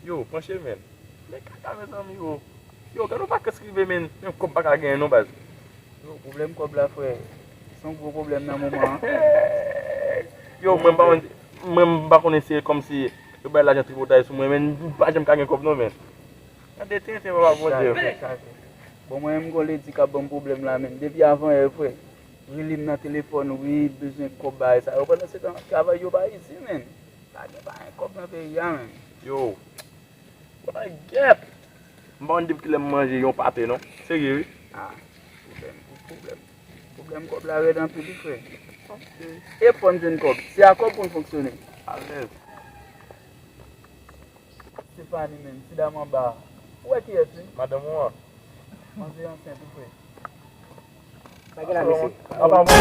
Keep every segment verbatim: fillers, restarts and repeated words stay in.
Yo, panche, men. Men kaka, mezanmi, yo. Yo, gade yon vakans rive, men. Menm kòb pa ka genyen, non, baz. Yo, pwoblèm kòb la, frè. Se yon gwo pwoblèm nan moman an. Yo, mwen, m pa konn, mwen, m pa konnen se kòmsi yo bay lajan tripotay sou mwen, men m pa janm ka gen kòb, non, men. Gade tenten, papa Bondye. Chaje, chaje. Bon, mwen, m gon ledi k ap ban m pwoblèm la, men. Depi avan yè, frè. Rele m nan telefòn, wi, bezwen kòb, bagay sa yo. Pandan se tan, travay yo pa izi, men. Pa gen, pa gen kòb nan peyi a, men. Yo. Wè, gèt! M pa konn depi kilè m manje yon pate, non. Serye, wi. Ah, pwoblèm, pwoblèm. Pwoblèm kòb la rèd anpil, wi, frè. E fò n jwenn kòb. Se a kòb pou n fonksyone. Alèz. Stefani, menm, ti dam anba a. Ou wè kiyès li? Madanm ou an. Manzè ansent, wi, frè. Sa gen la, mesye? Apa, bon.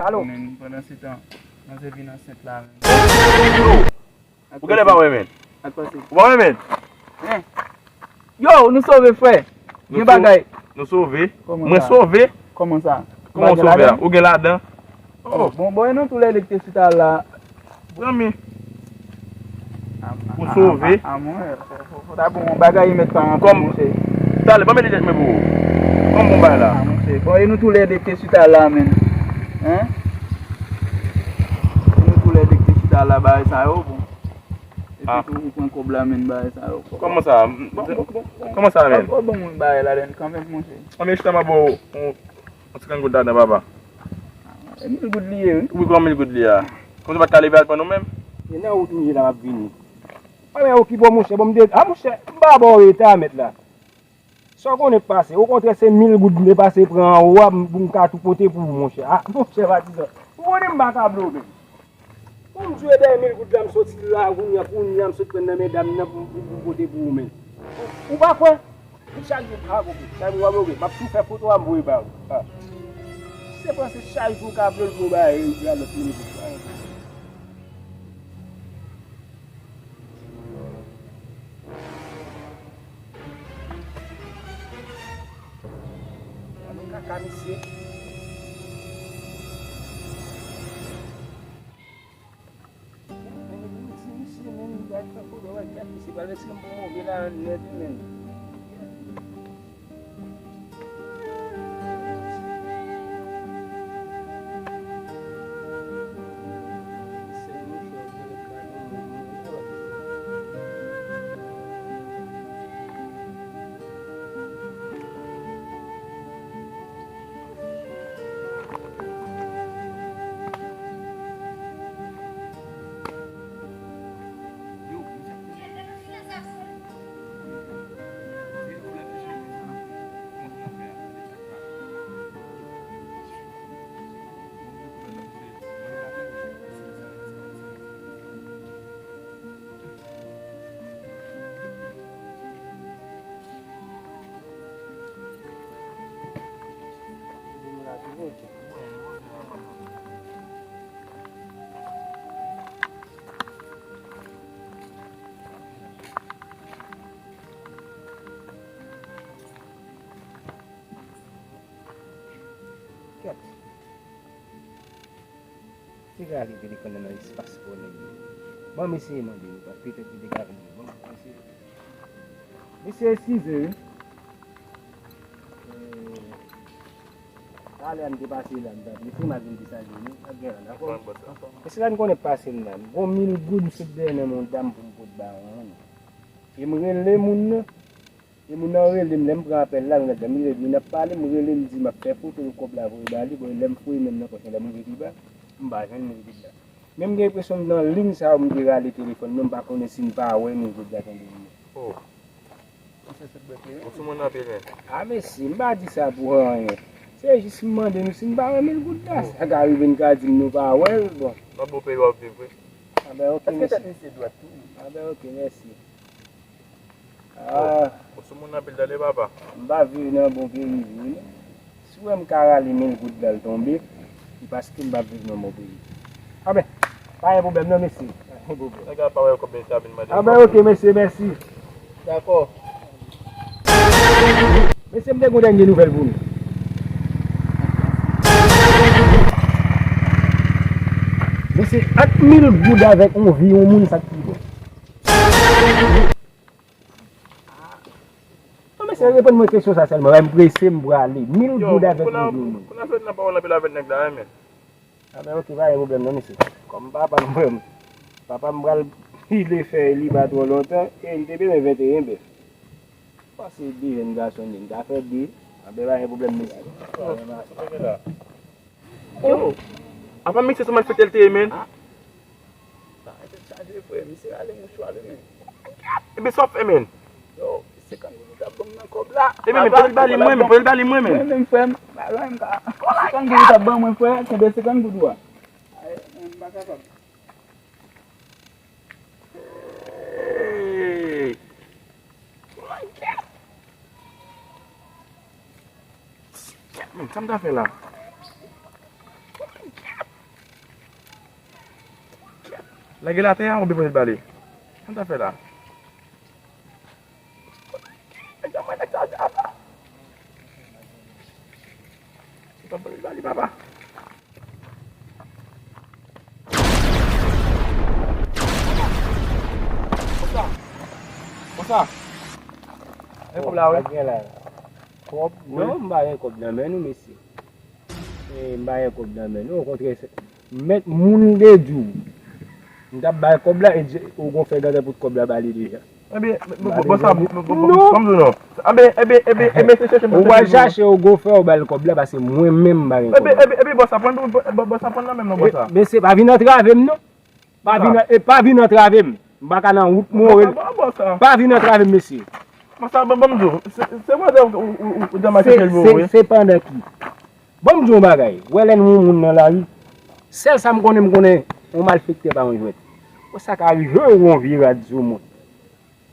Alo. Men, pandan se tan, manzè vin ansent la, men. Ou genlè pa wè, men. Ou pa wè, men? Hein? Yo, nou sove, frè. Gen bagay. Nou sove. Mwen sove. Kòman sa? Kòman w sove a? Ou gen ladan? Oh. Bon, bon, e nou tou lè de ki te chita la. Zanmi. Ou sove. A, a, a, mwen, fò, fò, fò ta bon, bagay mèt pa anpil, monchè. Talè, ban m mete tèt mwen pou ou. Kòman bon bagay la? A, monchè. Bon, e nou tou lè de ki te chita la, men. Hein? E nou tou lè de ki te chita la, bagay sa yo, bon. Epi tou, ou pran kòb la, men, bagay sa yo. Kòman sa? Bon, bon, bon, bon. Kòman sa, men? Bon, bon, bon, bagay la, den, kanmenm, monchè. Anben, chita m ap ba w yon, yon ti grenn goud ladan, papa. E mil goud li ye, wi. Wi, kòman mil goud li a? Kòmsi w pa t ka leve al pran nou menm? E nan wout m ye la, m ap vini. A, men okipe w, monchè, bon, m de, a, monchè, m pa ba w eta, mèt la. Sa w konnen k pase? Okontrè, se mil goud m te pase pran anwo a, m, pou m ka tou pote pou ou, monchè. A, monchè, patizan. Ou konnen m pa ka ble w menm. Pou m di w e dèyè mil goud la, m soti la, kounye a, kounye a, m sot pran nan men dam nan pou, pou, pou pote pou ou menm. Ou, ou pa kwè? Chak jou, a, oke. Chak jou w ap oke. M ap tou fè foto a, m voye ba ou. A. Se panse chak jou w ka ble l pou w bay, bay lòt mil goud la. Gade kaka misye. Men, men, men, ti misye, men, li bay fè foto, wè, gad misye, pral mete m pou move la, nèt, men. Kèt. Te ka ale telefòn nan nan espas pou nèg yo. Ban m eseye mande yo, petèt yo te ka vini. Ban m eseye. Mesye, eskize, wi. Eh, talè a m te pase la, m t ap, mesye, m al vin desann nou, n ap gen la, dakò? Mesye, la n konnen pase m la. M gon mil goud, m sot dèyè nan men yon dam pou m pot ba yon moun. E m rele moun nan. E moun nan rele m, lè m pran apèl la, m gade, m rele, moun ap pale, m rele, m di m ap fè foto, kòb la voye ba li, bon, lè m fouye men m nan pòch mwen, lè m rive pi ba, m pa jwenn mil goud la. Men m gen enpresyon m nan liy sa yo, m te rale telefòn mwen, m pa konnen si m pa wè mil goud la tonbe pou mwen. Oh. Ou sou moun anpil, men. A, mesye, m pa di sa pou anyen. Se jis m mande nou si n pa wè mil goud la. Oh. Sa ka rive n ka di m nou pa wè l, bon. Nan bon peyi w ap viv, wi. A ben, oke, mesye. Èske tèt misye dwat tou? A ben, oke, mèsi. Ah. Ou sou moun anpil tande, papa. M pa viv nan bon peyi vre, non. Si w wè m ka rale mil goud la l tonbe, se paske m pa viv nan bon peyi. Anben, pa gen pwoblèm non, mesye. Pa gen pwoblèm. Nèg la pa wè kòb mesye a vin mande. Anben, oke, mesye, mèsi. Dakò. Mesye, m te gon dènye nouvèl pou nou. Mesye, ant mil goud avèk yon vi yon moun, sa k pi bon? Reponn mwen kesyon sa sèlman, m prese, m prale. Mil goud avèk yon jou. Yo, kounye a, kounye a sot nan pawòl anpil avèk nèg la, wi, men. A ben, oke, pa gen pwoblèm non, mesye. Kòm papa m, frè m, papa m pral pile fèy li pa twò lontan, e m te bezwen venteyen bèf. Pase de jèn gason li, m ta fè de. A ben, pa gen pwoblèm, mesye. Yo, apa misye se malfektè l te ye, men? Sa, sa te frè, misye rale mouchwa li, men. Ebyen, sa w ap fè, men? Yo, senkant goud ou t ap ban m nan kòb la. Ebyen, men, pran l ba li mwen, men, pran l ba li mwen, men. Mwen menm, frè m, pa lwen m ka. Senkant goud ou t ap ban mwen, frè, kenbe senkant goud ou a. Ay, men, m pa kapab. Hey! Men, sa m ta fè la? Lage l atè a, oubyen pote l ba li? Sa m ta fè la? Sa m ta fè la? Pote l ba li, papa. Konsa. Konsa. E kòb la, wi. Kòb? Non, m pa gen kòb nan men nou, mesye. E, m pa gen kòb nan men nou, okontrè, se, mèt moun de di w. M t ap bay kòb la, e di, ou gon fè gade pou kòb la ba li deja. Ebyen, bò sa, bò sa, non. Ban m di w non. Ebyen, ebyen, ebyen, ebyen, se chèche m. Ou pral chache, ou gon fè, ou ba l kòb la, paske mwen menm m pa gen kòb. Ebyen, ebyen, ebyen, bò sa, pran, bò sa, pran nan men m non, bò sa. Mesye, pa vin antrave m non. Pa vin, e pa vin antrave m. M pa ka nan wout mwen. Bò sa, bò sa. Pa vin antrave m, mesye. Bò sa, ban, ban m di w. Se, se vre ou, ou, ou, ou te mache chèche l pou ou, wi. Se pandan ki. Ban m di w yon bagay. Wè lè n wè yon moun nan lari, sèl sa m konnen, m konnen yon malfektè pa yon jwèt. Bon, sa ka rive w yon vye rad sou moun.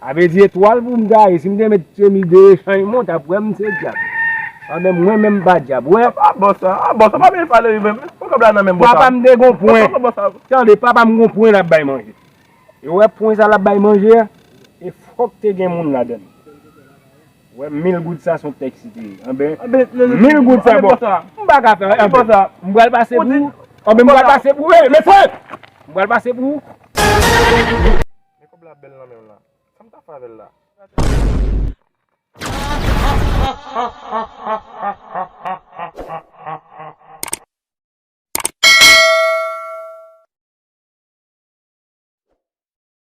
A vle di etwal pou m gaye, si m te met chemiz de rechanj, mwen t ap wè m se dyab. Anben, mwen menm m pa dyab, wè. A bò sa, a bò sa, pa byen pale wi, men. Pran kòb la nan men m, bò sa. Papa m te gon pwen. Papa m, bò sa. Tande, papa m gon pwen l ap bay manje. E wè pwen sa l ap bay manje a, e fòk te gen moun ladan l. Wè, mil goud sa se yon tèks li te ye. Anben, mil goud sa, bò. M pa ka fè anyen. M pral pase pou ou. Anben, m pral pase pou ou. Mesye! M pral pase pou ou. Men kòb la bèl nan men w la. Sa m ta fè avè l la?